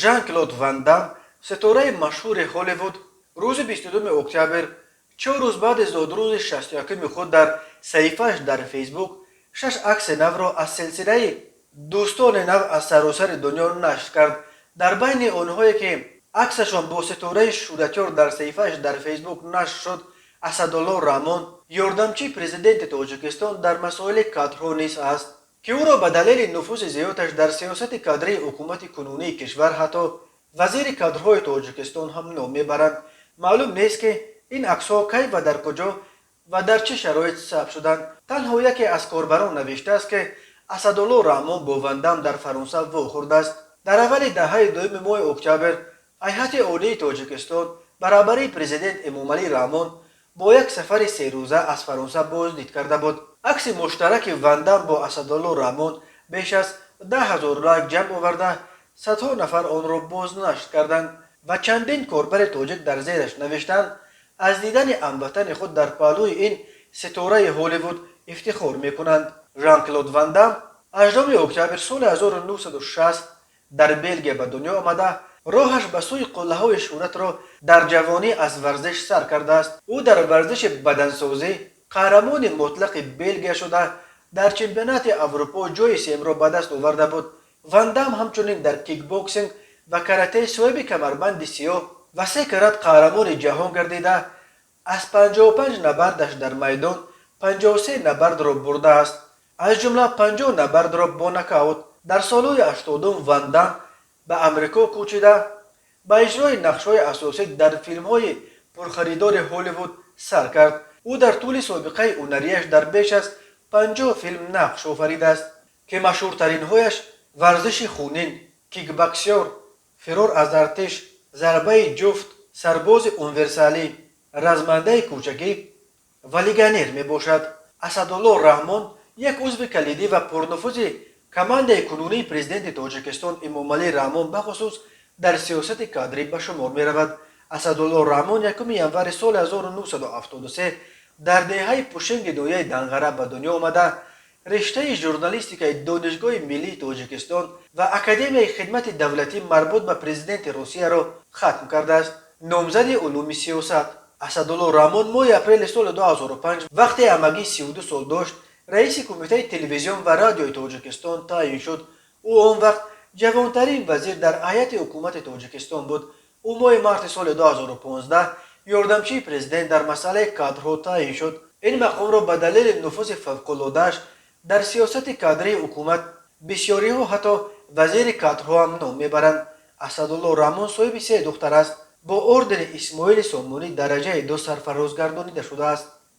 Жан-Клод Ван Дам, ситораи машҳури Ҳолливуд, рӯзи 22 октябр, 4 рӯз баъди зодрӯзи 61-уми худ, дар саҳифааш дар Фейсбук шаш акси навро аз силсилаи дӯстони нав аз саросари дунё нашр кард. Дар байни онҳое, ки аксашон бо ситораи шӯҳратёр дар саҳифааш дар Фейсбук нашр шуд, Асадулло Раҳмон, ёрдамчии президенти Тоҷикистон дар масоили кадрҳо низ ҳаст, ки ӯро ба далели нуфузи зиёдаш дар сиёсати кадрии ҳукумати кунунии кишвар ҳатто вазири кадрҳои Тоҷикистон ҳам ном мебаранд. Маълум нест, ки ин аксҳо кай ва дар куҷо ва дар чӣ шароит сабт шуданд. Танҳо яке аз корбарон навиштааст, ки Асадулло Раҳмон бо Вандам дар Фаронса вохӯрдааст. Дар аввали даҳаи дуюми моҳи октябр Ҳайати Олии Тоҷикистон ба раҳбарии президент Эмомалӣ Раҳмон бо як сафари серӯза аз Фаронса боздид карда буд. Акси муштараки Вандам бо Асадулло Раҳмон беш аз 10 000 лайк ҷамъ оварда, садҳо нафар онро бознашр карданд ва чандин корбари тоҷик дар зераш навиштанд, аз дидани ҳамватани худ дар паҳлӯи ин ситораи Ҳолливуд ифтихор мекунанд. Жан-Клод Вандам 8 октябр соли 1960 дар Белгия ба дунё омада, роҳаш ба сӯи қуллаҳои шӯҳратро дар ҷавонӣ аз варзиш сар кардааст. Ӯ дар варзиши бадансозӣ қаҳрамони мутлақи Белгия шуда, дар чемпионати Аврупо ҷои сеюмро ба даст оварда буд. Вандам ҳамчунин дар кикбоксинг ва карате соҳиби камарбанди сиёҳ ва се карат қаҳрамони ҷаҳон гардида, аз 55 набардаш дар майдон 53 набардро бурдааст, аз ҷумла 50 набардро бо нокаут. Дар солҳои 80-ум Вандам ба Амрико кӯчида, ба иҷрои нақшҳои асосӣ дар филмҳои пурхаридори Ҳолливуд сар кард. Ӯ дар тӯли собиқаи ҳунарияш дар беш аз 50 филм нақш офаридааст, ки машҳуртаринҳояш «Варзиши хунин», «Кикбоксер», «Фирор аз артиш», «Зарбаи ҷуфт», «Сарбози универсалӣ», «Размандаи кӯчакӣ» ва «Легионер» мебошад. Асадулло Раҳмон як узви калидӣ ва пурнуфузи командаи кунунии президенти Тоҷикистон Эмомалӣ Раҳмон, бахусус дар сиёсати кадрӣ, ба шумор меравад. Асадулло Раҳмон 1 январи соли 1973 дар деҳаи Пушинги ноҳияи Данғара ба дунё омада, риштаи журналистикаи Донишгоҳи миллии Тоҷикистон ва Академияи хидмати давлатӣ марбут ба президенти Русияро хатм кардааст. Номзади улуми сиёсат Асадулло Раҳмон моҳи апрели соли 2005, вақте ҳамагӣ 32 сол дошт, раиси Кумитаи телевизион ва радиои Тоҷикистон таъин шуд. Ӯ он вақт ҷавонтарин вазир дар ҳайати ҳукумати Тоҷикистон буд. Ӯ моҳи марти соли 2015 ёрдамчии президент дар масъалаи кадрҳо таъин шуд. Ин мақомро ба далели нуфузи фавқулодааш дар сиёсати кадрии ҳукумат бисёриҳо ҳатто вазири кадрҳо ҳам ном мебаранд. Асадулло Раҳмон соҳиби се духтар аст. Бо ордени Исмоили Сомонӣ дараҷаи ду сарфароз гардонида шудааст.